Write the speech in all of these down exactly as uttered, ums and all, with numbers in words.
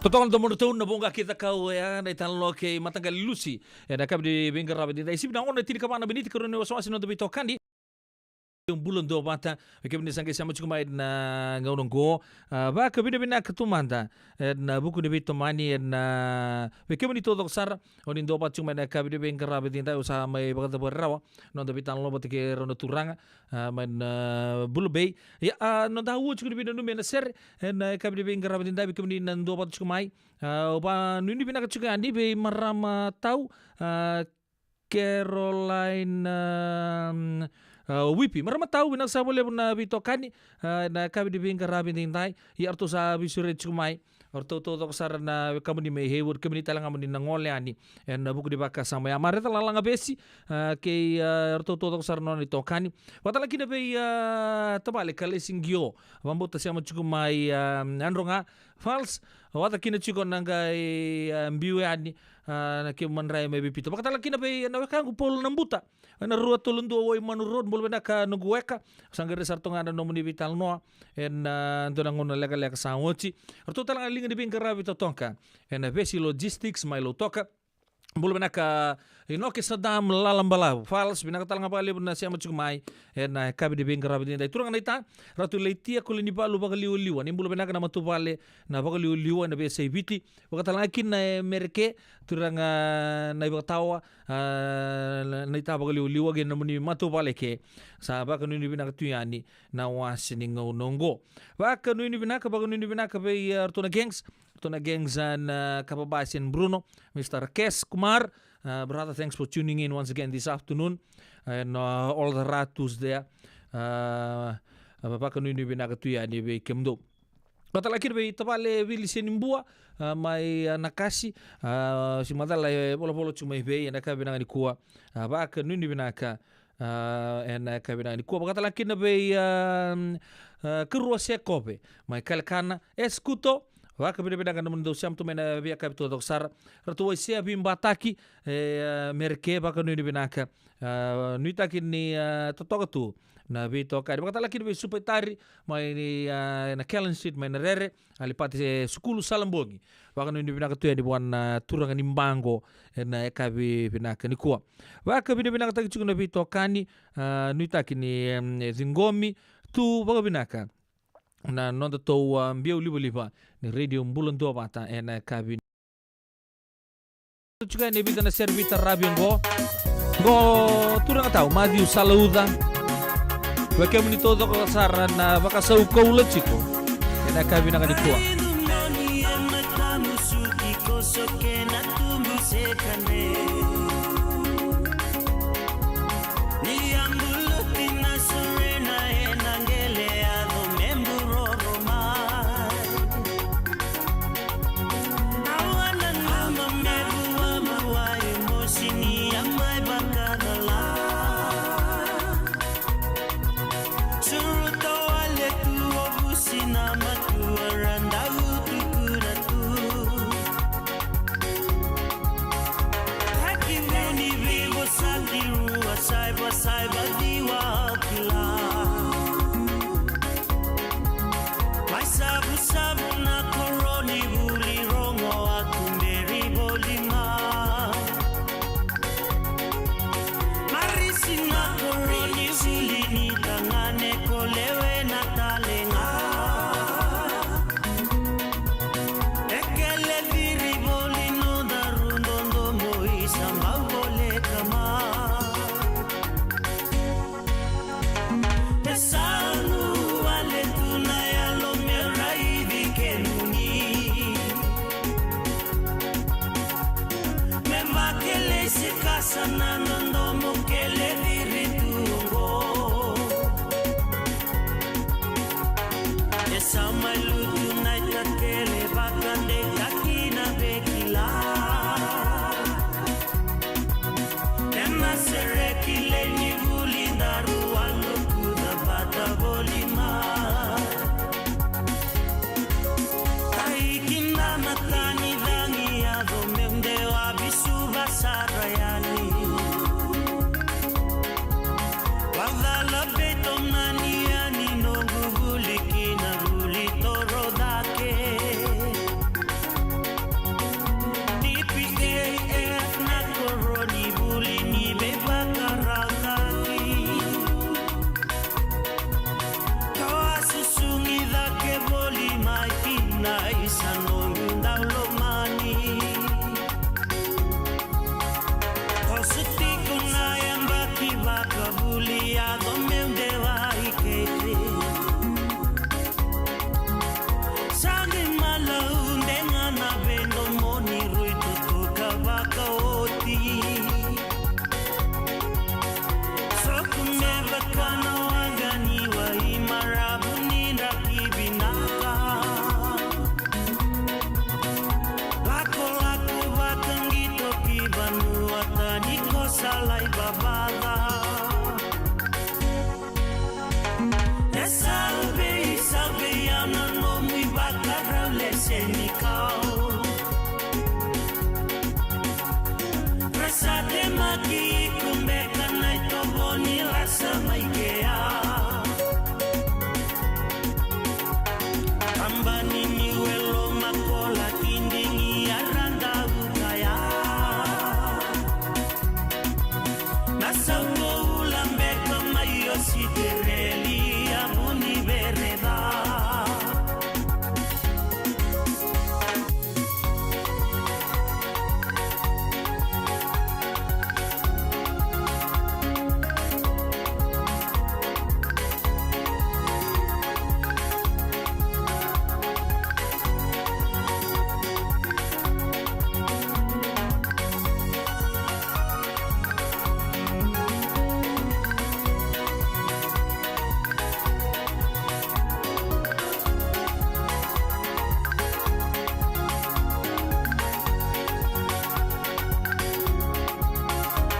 Totoka na domodratou na Voqa kei Cakau, e a na italanoa kei Mataqali Lusi. E na yakavi ni veiqaravi edaidai, sivi na ono e tinikava na miniti, karua ni wasewase na noda veitokani. Bula duavata vei kemuni sa qai sema tiko mai na gauna oqo. A, vakavinavinaka tu mada e na vuku ni veitomani e na vei kemuni taucoko sara o ni duavata tiko mai na yakavi ni veiqaravi edaidai. Au sa mai vakacavari rawa na noda veitalanoa vata kei rau na turaga, a, mai na Bula Bay. Ia, a, noda ua tiko ni veinanumi e na sere e na yakavi ni veiqaravi edaidai, vei kemuni na duavata tiko mai. A, au vanuinui vinaka tiko yani vei marama tau, a, Caroline, um, a, Wipi. Marama tau, vinaka sara vakalevu na veitokani, a, na yakavi ni veiqaravi edaidai. Ia, ratou sa veisureti tiko mai o ratou taucoko sara na wekamuni mai Hayward, kemuni tale ga mo ni na gole yani e na vuku ni vakasama ya. Mareta Lalaga Vesi, a, kei, a, ratou taucoko sara na nona itokani. Vakatale kina vei, a, tavale Kalesi Qio, vakabauta sema tiko mai, a, Nadroga Falls, vata kina tiko na qai, a, biu yani, a, na kemu madrai mai Vipito. Vakatale kina vei na wekaqu Paul Nabuta e na rua tolu dua Waimanu Road, bula vinaka noqu weka. Sa qai rai sara toka ga na nomuni veitalanoa e na dua na gauna lekaleka sa oti. Ratou tale ga na liga ni veiqaravi totoka e na Vesi Logistics mai Lautoka. Bula vinaka Inoke Sadam Lalabalavu Falls, vinaka tale ga vakalevu na sema tiko mai e na yakavi ni veiqaravi edaidai. Turaga naita, Ratu Laitia Kolenivalu Vakaliwaliwa, ni bula vinaka na matavuvale na Vakaliwaliwa e na veiyasai Viti. Vakatale ga kina e Mereke, turaga na iVakatawa, a, na, naita Vakaliwaliwa kei na nomuni matavuvale ke. Sa vakanuinui vinaka tu yani na wase ni gauna oqo. Vakanuinui vinaka, vakanuinui vinaka vei, a, ratou na gangs, ratou na gangs, a, na Kapa Basi and Bruno, Mister Kes Kumar, a, brother, thanks for tuning in once again this afternoon, and, uh, all the Ratus there. A, a, vakanuinui vinaka tu yani vei kemudou. Vakatale kina vei tavale Vili Senibua, a, mai, a, Nakasi, a, se macala e volavola tiko mai vei e na yakavi vinaka nikua. A, vakanuinui vinaka, a, e na yakavi vinaka nikua. Vakatale kina vei, a, a, Karua Sekove mai Kalekana, Eskuto, vakavinavinaka na nomuni dau sema tu mai na veiyakavi taucoko sara. Ratu Waisea Vibataki, e, a, Mereke, vakanuinui vinaka. A, nuitaki ni, a, totoka tu na veitokani. Vakatale kina vei Supaitari mai ni, a, na Kellen Street mai Narere, Alipate Sukulu Salabogi. Vakanuinui vinaka tu yani vua na turaga ni Baqo e na yakavi vinaka nikua. Vakavinavinakataki tiko na veitokani, a, nuitaki ni, em, ciqomi tu vakavinaka na nodatou, a, biau livaliva ni Radio Bula Duavata e na yakavi. Tiko yani e vica na sere veitaravi oqo. Qo turaga tau Matthew Salauca. Vei kemuni taucoko sara na vakasau koula tiko e na yakavi vinaka nikua. Saiva, saiva, ciwa au kila. Mai savusavu na koro ni vuli, rogo a tuberi voli mai. E sa nu wale tu na yalo me raici kemuni. Me vakele se kasa na nodomo kele ciri tu oqo. E sa mai lutu na itakele vakadeitaki na vekila. Ena sereki lei ni vuli daru a lokuca vata voli mai. Kai kina na tani cagi yaco meu dewa visuva sara yani. Vacala veitomani yani noqu vuli kina vuli toro cake. T P A F na koroni vuli ni veivakarautaki. Kau a susugi cake voli mai kina isa noqu daulomani. Koso tiko na yabaki vakavuli yaco meu dewa i kete. Sa qai malaude ga na veidomoni rui tutuka vakaoti. Soku me vaka na waqa ni wai maravu ni draki vinaka. Lakolako vakaqito ki vanua tani ko sa lai vavaca. E sa vei, sa vei au na nomu ivakarau lese ni kau. Ra sa temaki iko beka na itovo ni lasa mai kea. Kabani niu e loma kola kidigi a ra dau kaya. Na sauko ula beka mai Ositereli a vuni vereca.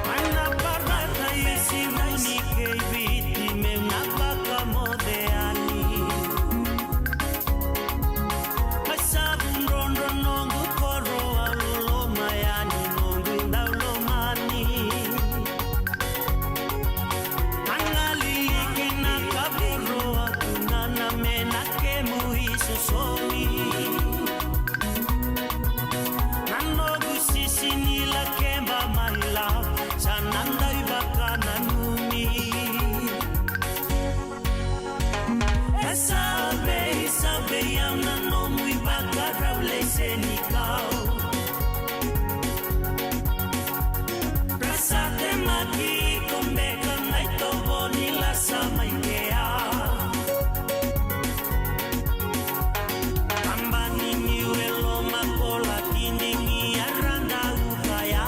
Mai na parata i Siruni kei Viti meu na vakamoce yani. Mai sa vudrodro noqu koro au loloma yani noqu daulomani. Agali iki na kavoro aku nana me na kemu isosomi. Na noqu sisi ni lakeba mai lau sa na dau ivakananumi. E sa vei, sa vei au na nomu ivakarau lese ni kau. Ra sa temaki iko beka na itovo ni lasa mai kea. Kabani niu e loma kola kidigi a ra dau kaya.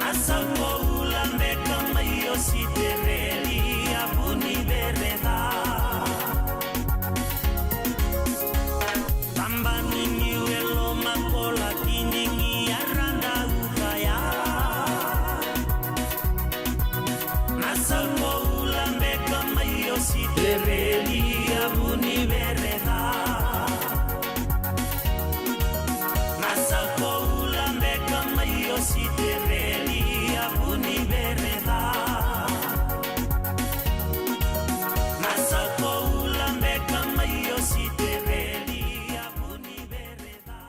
Na sauko ula beka mai Ositereli a vuni vereca. Kabani niu e loma kola kidigi a ra dau kaya. Na sauko ula beka mai Ositereli a vuni vereca. Na sauko ula beka mai Ositereli a vuni vereca. Na sauko ula beka mai Ositereli a vuni vereca.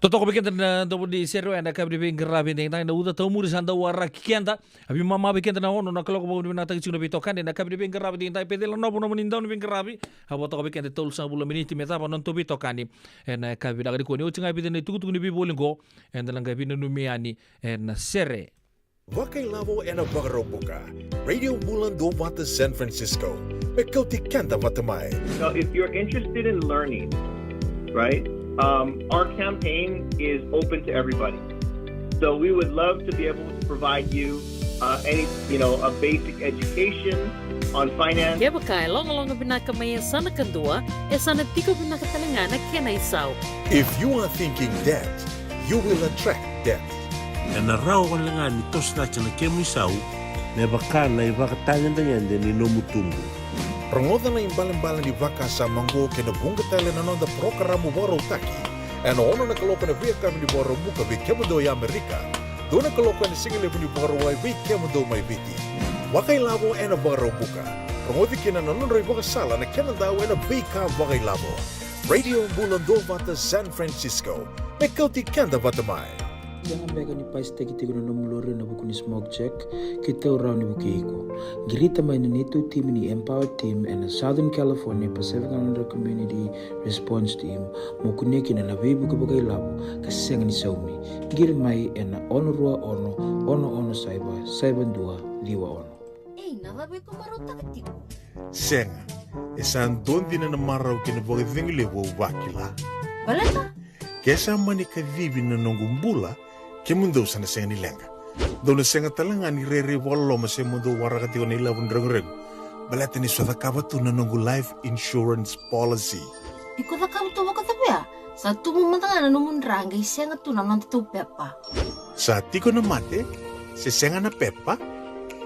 Totoka vei keda na dau ni sere ena yakavi ni veiqaravi edaidai, na uca taumuri sa dau waraki keda. A veimama vei keda na ono na kaloko, vakavinavinakataki tiko na veitokani ena yakavi ni veiqaravi edaidai. Peceli na novo nomuni dau ni veiqaravi. A vakatoka vei keda e tolusagavulu na miniti me cava na nodatou veitokani ena yakavi vinaka nikua. Ni oti ga e vica na itukutuku ni veivoli oqo, eda na qai veinanumi yani ena sere. Vakailavo ena Vakaraubuka. Radio Bula Duavata San Francisco. Me kauti keda vata mai. Now, if you're interested in learning, right, um, our campaign is open to everybody. So we would love to be able to provide you uh, any, you know, a basic education on finance. Kevaka e logaloga vinaka mai e yasana kadua, e sa na tiko vinaka tale ga na kena isau. If you are thinking debt, you will attract debt. Ena rawa wale ga ni toso cake na kemu isau me vaka na ivakatagedegede ni nomu tubu. Rogoca na ibalebale ni vakasama oqo kei na vuqa tale na noda parokaramu vakarautaki ena ono na kaloko ena veiyakavi ni Vakaraubuka vei kemudou e Amerika, dua na kaloko ena sigalevu ni Vakarauwai vei kemudou mai Viti. Vakailavo ena Vakaraubuka. Rogoci kina na nodra ivakasala na kena dau ena veika vakailavo. Radio Bula Duavata San Francisco. Me kauti keda vata mai. Sega beka ni pasitaki tiko na nomu lori ena vuku ni smoke check? Keitou rawa ni vukei iko. Qirita mai na neitou timi ni Empower Team ena Southern California Pacific Islander Community Response Team mo kunea kina na veivuke vakailavo ka sega ni saumi. Qiri mai ena ono rua ono, ono ono saiva, saiva dua, ciwa ono. Ei, na cava iko marautaka tiko? Sega, e sa dua dina na marau kei na vakacegu levu au vakila. Baleta? Ke sa mani kacivi na noqu bula, kemudou sa na sega ni leqa. Dou na sega tale ga ni rairai vakaloloma se mo dou waraka tiko na ilavo ni reguregu. Baleta ni sa cakava tu na noqu life insurance policy. Iko cakava tu vakacava ya? Sa tubu mada ga na nomu dra qai sega tu na nodatou pepa. Sa tiko na mate, se sega na pepa,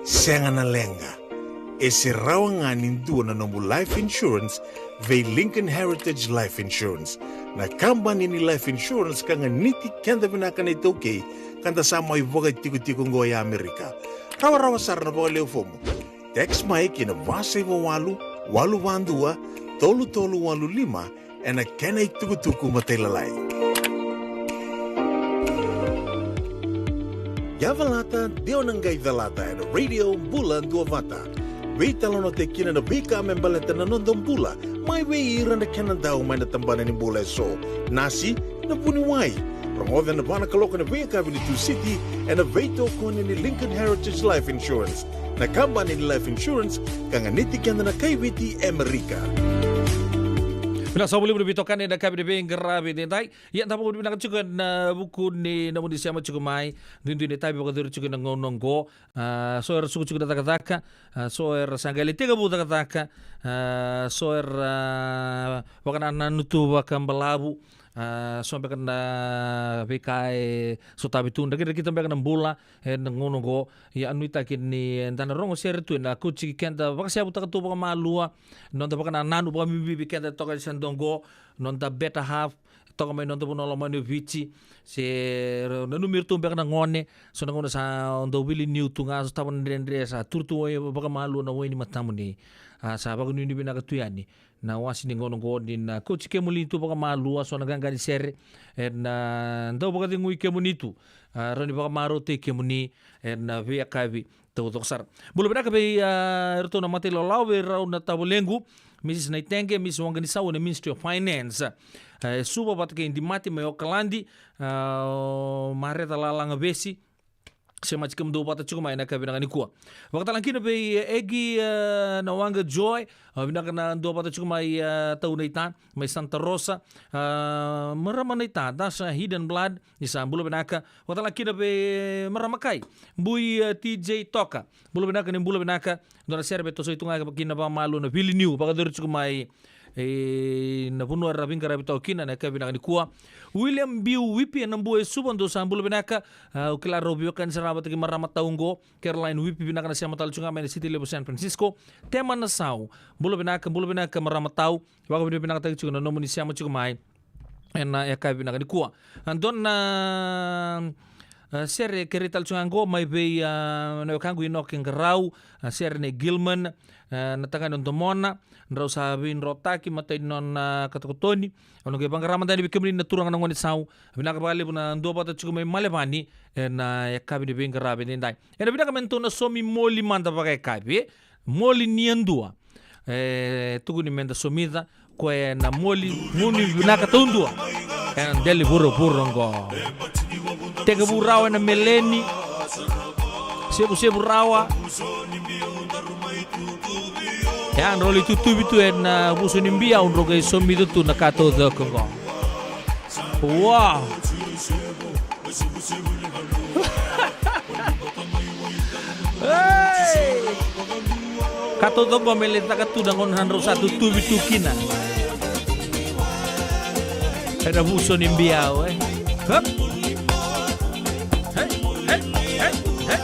sega na leqa. E se rawa ga ni dua na nomu life insurance vei Lincoln Heritage Life Insurance, na kabani ni life insurance ka ganiti keda vinaka na iTaukei, ka da sa mai vakaitikotiko oqo e Amerika. Rawarawa sara na vakalewe fomu. Text mai ki na va saiva walu, walu va dua, tolu tolu walu lima, ena kena itukutuku matailalai. Ia calata, de o na qai calata ena Radio Bula Duavata. Veitalanoataki kina na veika me baleta na noda bula, mai vei ira na kena dau mai na tabana ni bula eso. Nasi, na vuniwai. Rogoca ena va na kaloko ena veiyakavi ni Tusiti, ena veitokoni ni Lincoln Heritage Life Insurance, na kabani ni life insurance ka ganiti keda na kai Viti e Amerika. Vinaka sara vakalevu na veitokani ena yakavi ni veiqaravi edaidai. Ia da vakavinavinaka tiko ena vuku ni nomuni sema tiko mai. Duidui na itavi vakacuru tiko ena gauna oqo. A, so era suka tiko na cakacaka. A, so era sa qai lai tekivu cakacaka. A, so era vakanananu tu vakabalavu. A, so beka na veika e sotavi tu, drakidrakita beka na bula ena gauna oqo. Ia nuitaki ni da na rogo sere tu ena kauti keda vakaseyavutaka tu vakamalua, noda vakanananu vakabibi vei keda toka e se dua oqo, noda better half, toka mai noda vanua lomani o Viti, se nanumi iratou beka na gone, so na gauna sa dau veiliutaki tu ga, sotava na dredre, sa turu tu vakamalua na wai ni matamuni. A, sa vakanuinui vinaka tu yani na wase ni gauna oqo ni na kauti kemuni tu vakamalua, so na qaqa ni sere, ena dau vakacegui kemuni tu, a, rawa ni vakamarautaki kemuni ena veiyakavi taucoko sara. Bula vinaka vei, a, iratou na matailawalawa, vei rau na tavalequ, Mrs Naitege, Mrs Waqanisau ena Ministry of Finance. A, e Suva vata kei Dimati mai Okaladi, a, Mareta Lalaga Vesi, semati kemudou vata tiko mai ena yakavi vinaka nikua. Vakatalakina vei, e, Egi, e, na Waqa Joy, a, vinaka na dua vata tiko mai, e, Tau Naita, mai Santa Rosa, a, marama Naita, Dasha Hidden Blood, ni sa bula vinaka. Vakatalakina vei marama Kai, Bui, e, T J Toka, bula vinaka ni bula vinaka. Dua na sere me tosoi tu ga kina vakamalua na Vili Niu, vakacuru tiko mai, e, na vanua era veiqaravi toka kina ena yakavi vinaka nikua. William Biu Wipi ena Bua e Suva, dou sa bula vinaka. A, au kila rau veiwekani sara vata kei marama Tau oqo, Caroline Wipi, vinaka na sema tale tiko ga mai na City Level San Francisco. Tema Nasau, bula vinaka, bula vinaka marama Tau. Vakavinavinakataki tiko na nomuni sema tiko mai ena yakavi vinaka nikua. A, dua na, A, sere kerei tale tiko ga qo mai vei, a, na wekaqu Inoke Qarau, a, sere nei Gilman, a, na tagane o Domona, drau sa veidrotaki matai ni nona, a, katokotoni. Au na qai vaqara mada yani vei kemuni na turaga na gone sau. Vinaka vakalevu na duavata tiko mai Malevani ena yakavi ni veiqaravi edaidai. Ena vinaka me datou na saumi moli mada vakayakavi, e? Moli ni yadua. E tukuni me da somica koya na moli gunu vinaka taudua ena dela ni vuravura oqo. Tekivu rawa ena meleni, sevusevu rawa. Ia, drau lai tutuvi tu ena vuso ni biau, drau qai somica tu na ka taucoko oqo. Wow! Hey! Ka taucoko me lai caka tu na gauna sa drau sa tutuvi tu kina ena vuso ni biau, e? Hup! Hey, hey, hey, hey!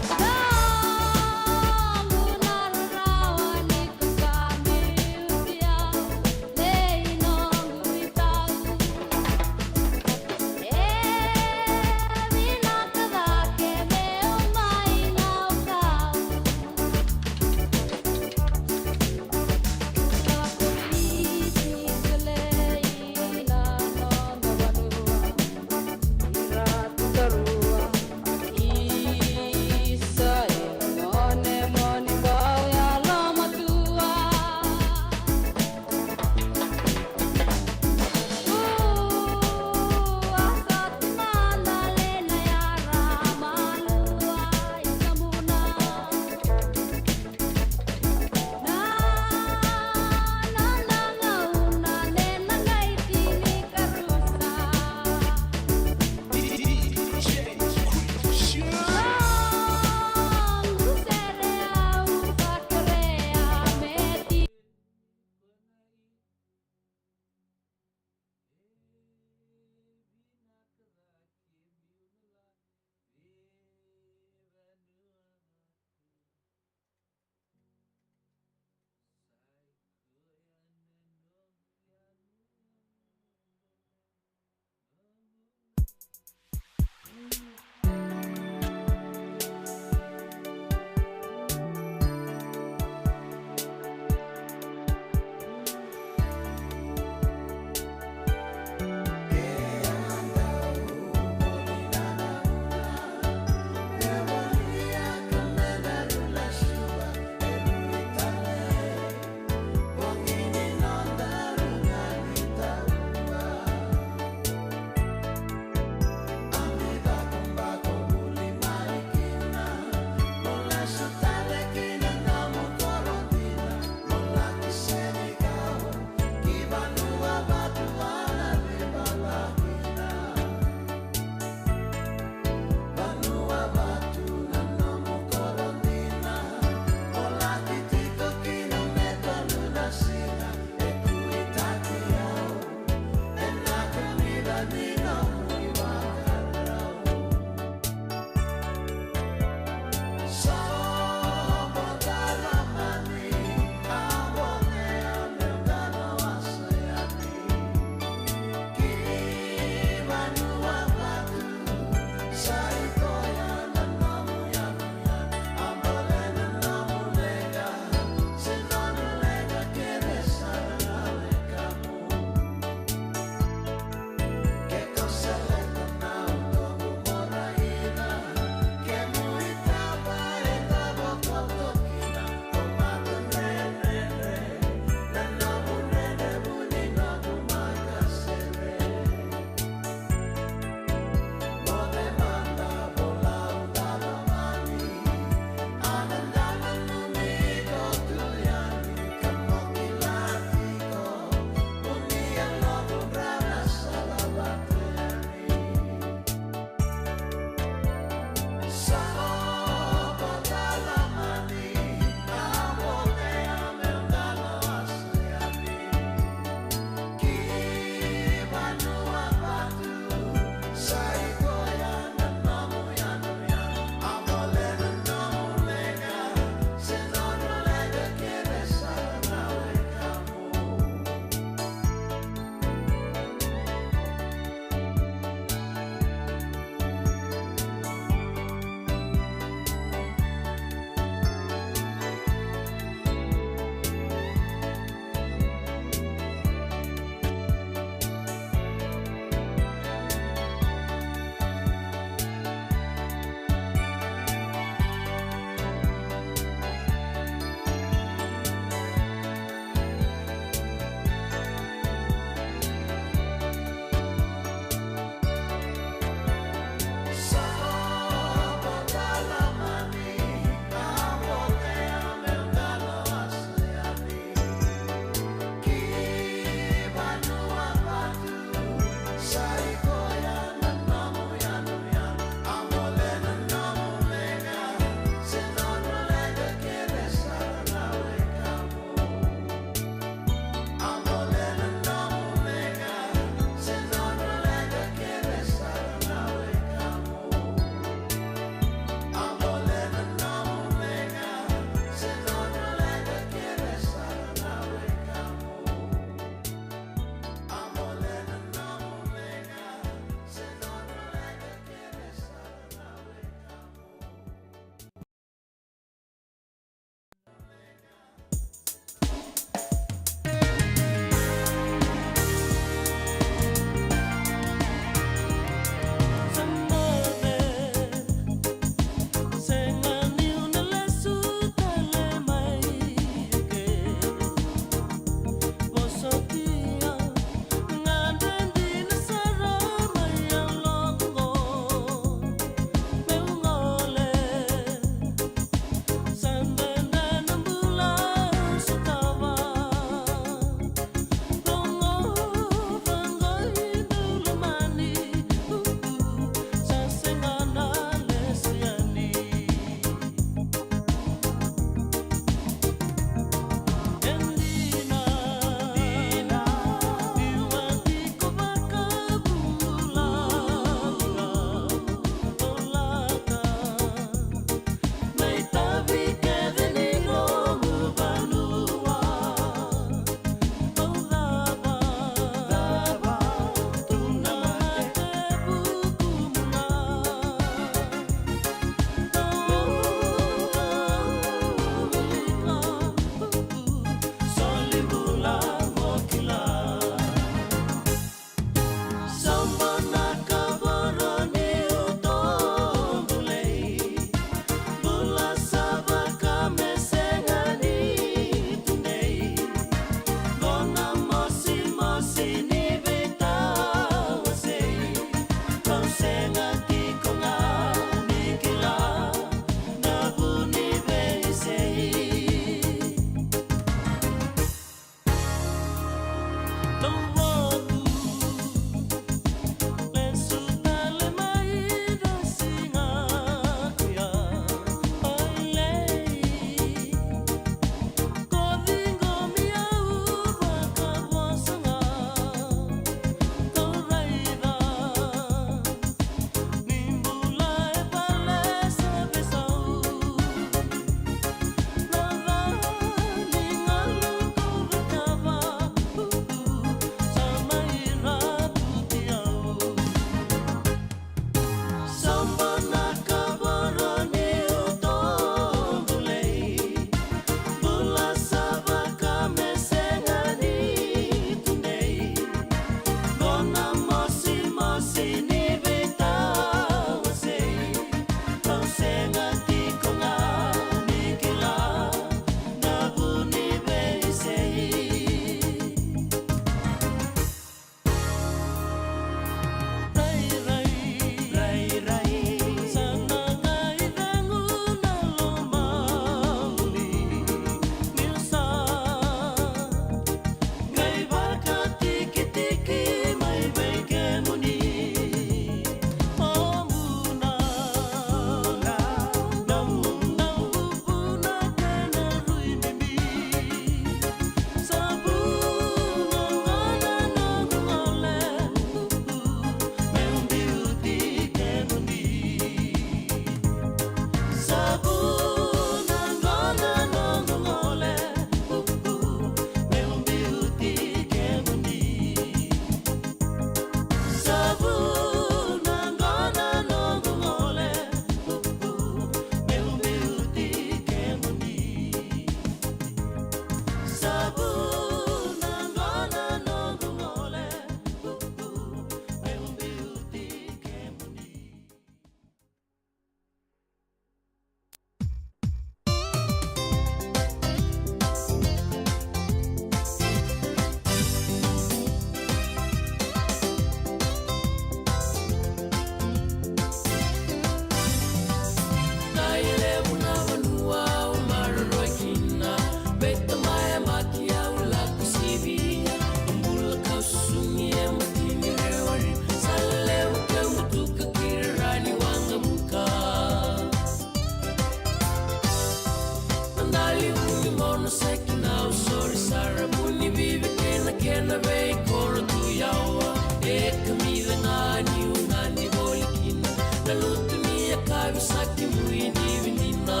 Saki na usori sara, buni vivi kena kena veikoro tu yawa. E kamica ga ni uga ni voli kina na lutu ni yakavi, saki mui ni vinina.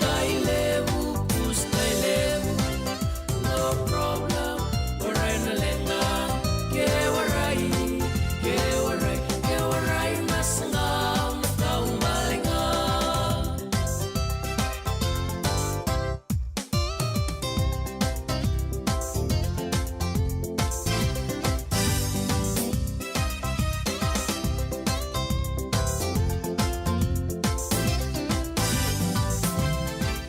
Dai levu, kus dai levu. No problem, warai na leqa. Ke warai, ke warai, ke warai na saqa, na kau bale ga.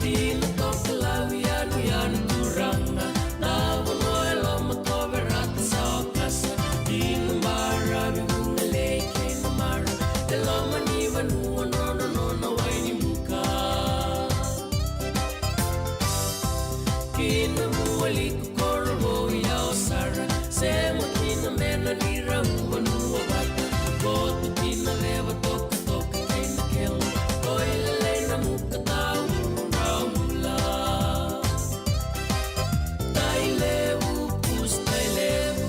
Dina tokalau, yanuyanu turaga, na vanua e loma, Koverata sa okasa. Dina baravi, Vugalei kei Namara, e loma ni vanua, nona, nona wai ni buka. Kina Vualiku, Korovou, Yaosara, sema kina Mena ni Rau, vanua vata. Koto kina Leva, Tokatoka kei Nakelo, Koilelei, Namuka, Tau, Raubula. Dai levu, kus dai levu.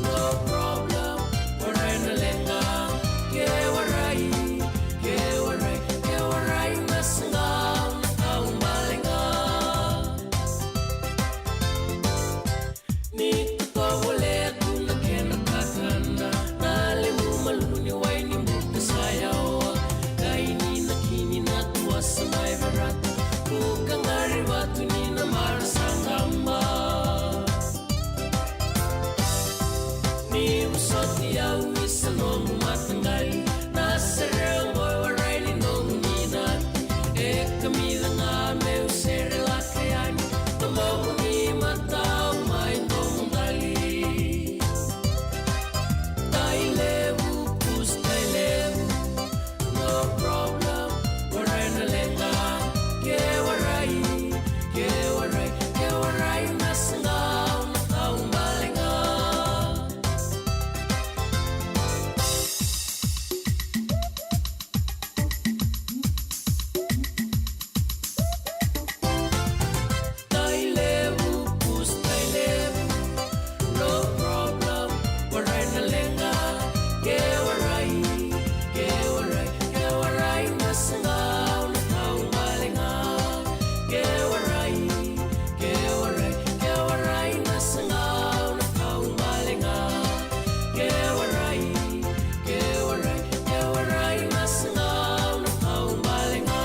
No problem, warai na leqa. Ke warai, ke warai, ke warai na saqa, na kau bale ga. Ni tovolea tu na kena kakana, na levu malumu ni wai ni buka sa yawa. Kai ni na kini na tuasa mai Verata, buka qari vatu ni Namara sa qaba. Ni vosoti au isa nomu mataqali, na sere oqo e warai ni nomu ninati. E kamica ga meu sere lako yani, na nomu ni matau mai nomu qali. Dai levu, kus dai levu. No problem, warai na leqa. Ke warai, ke warai, ke warai na saqa, na kau bale ga. Dai levu, kus dai levu. No problem, warai na leqa. Ke warai, ke warai, ke warai na saqa, na kau bale ga. Ke warai, ke warai, ke warai na saqa, na kau bale ga. Ke warai, ke warai, ke warai na saqa, na kau bale ga.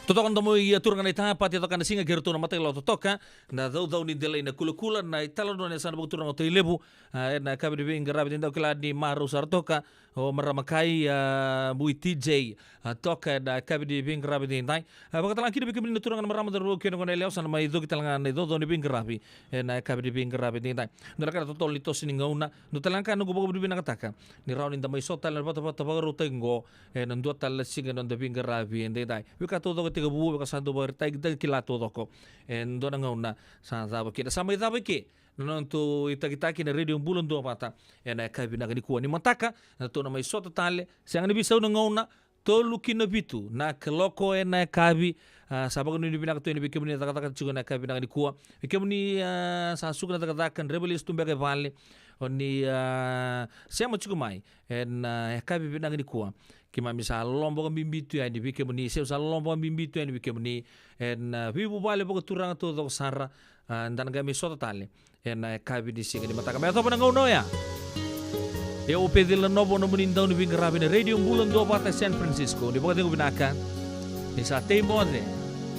Totoka na domo i a turaga na itapati, toka na siga kei ratou na mata i lo totoka. Na caucau ni delai na kulakula, na italanoa ni yasana vakaturaga o Tailevu. A, ena yakavi ni veiqaravi edaidai, au kila ni marau sara toka o marama kai, a, Bui T J, a, toka ena yakavi ni veiqaravi edaidai. A, vakatalega kina vei kemuni na turaga na marama, cauravou kei na goneyalewa, sa na mai coki talega na icaucau ni veiqaravi ena yakavi ni veiqaravi edaidai. Dua na ka na totolo ni toso ni gauna, dua talega ka noqu vakavinavinakataka ni rawa ni da mai sota tale na vatavata vakarautaki oqo ena dua tale na siga ni noda veiqaravi edaidai. Veika taucoko e tekivu, veika sa dau vakaraitaki, da kila taucoko e dua na gauna sa cava kina. Sa mai cava i ke na nodatou itakitaki na Radio Bula Duavata ena yakavi vinaka nikua. Ni mataka, na tou na mai sota tale, sega ni veisau na gauna, tolu ki na vitu na kaloko ena yakavi. A, sa vakanuinui vinaka tu yani vei kemuni na cakacaka tiko ena yakavi vinaka nikua. Vei kemuni, a, sa suka na cakacaka, draiva lesu tu beka e vale, o ni, a, sema tiko mai ena, a, yakavi vinaka nikua. Keimami sa loloma vakabibi tu yani vei kemuni, se au sa loloma vakabibi tu yani vei kemuni ena, a, veivuvale vakaturaga taucoko sara. A, da na qai mai sota tale ena yakavi ni siga ni mataka. Me yacova na gauna oya, o au o Pecila Novo, nomuni dau ni veiqaravi na Radio Bula Duavata e San Francisco. Ni vakacegu vinaka, ni sa tei moce,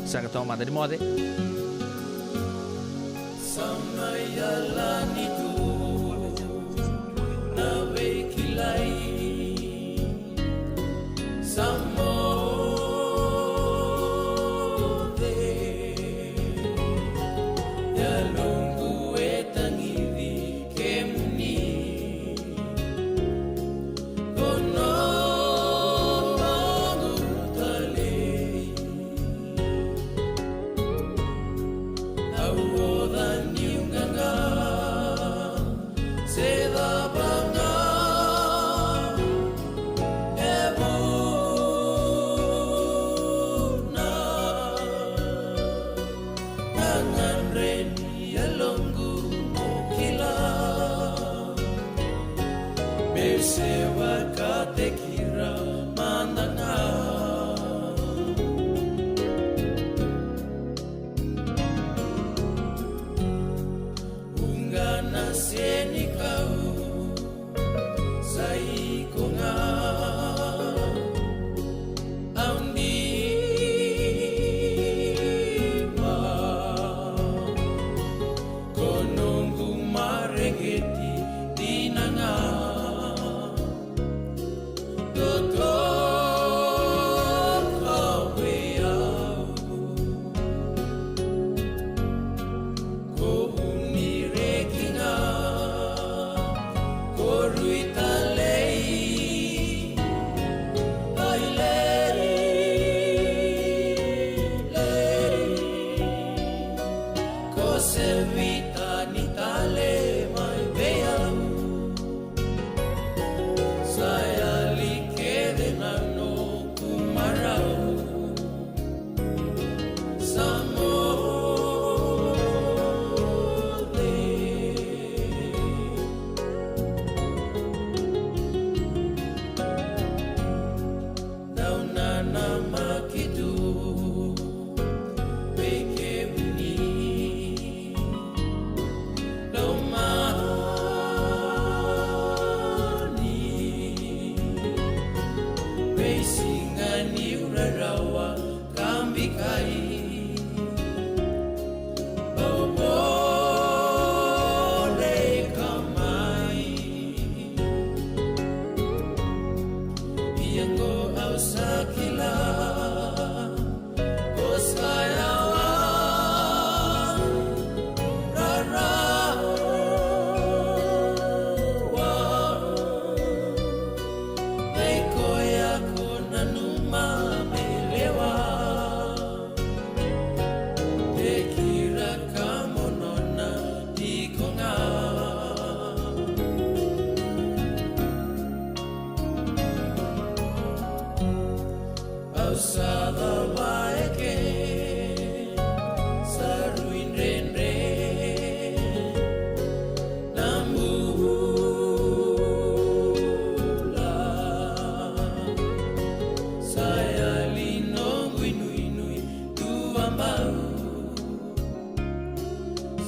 sega taumada ni moce. Sa mai yalani tu na veikilai. Sa moce yaloqu e tagici kemuni. Kono vagu talei. Au oca niu qaqa se cava ga e vu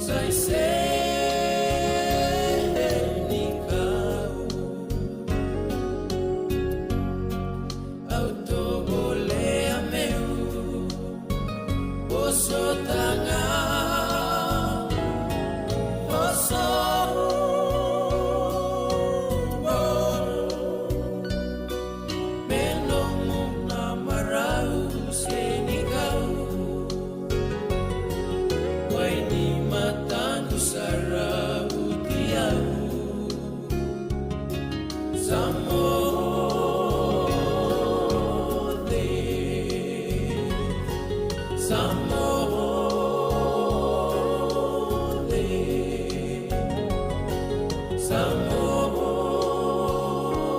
Sai se ni kau, au tovolea meu vosota ga, voso. Me nomu na marau se ni kau, wai ni mataqu sa rauti au. Sa moce, sa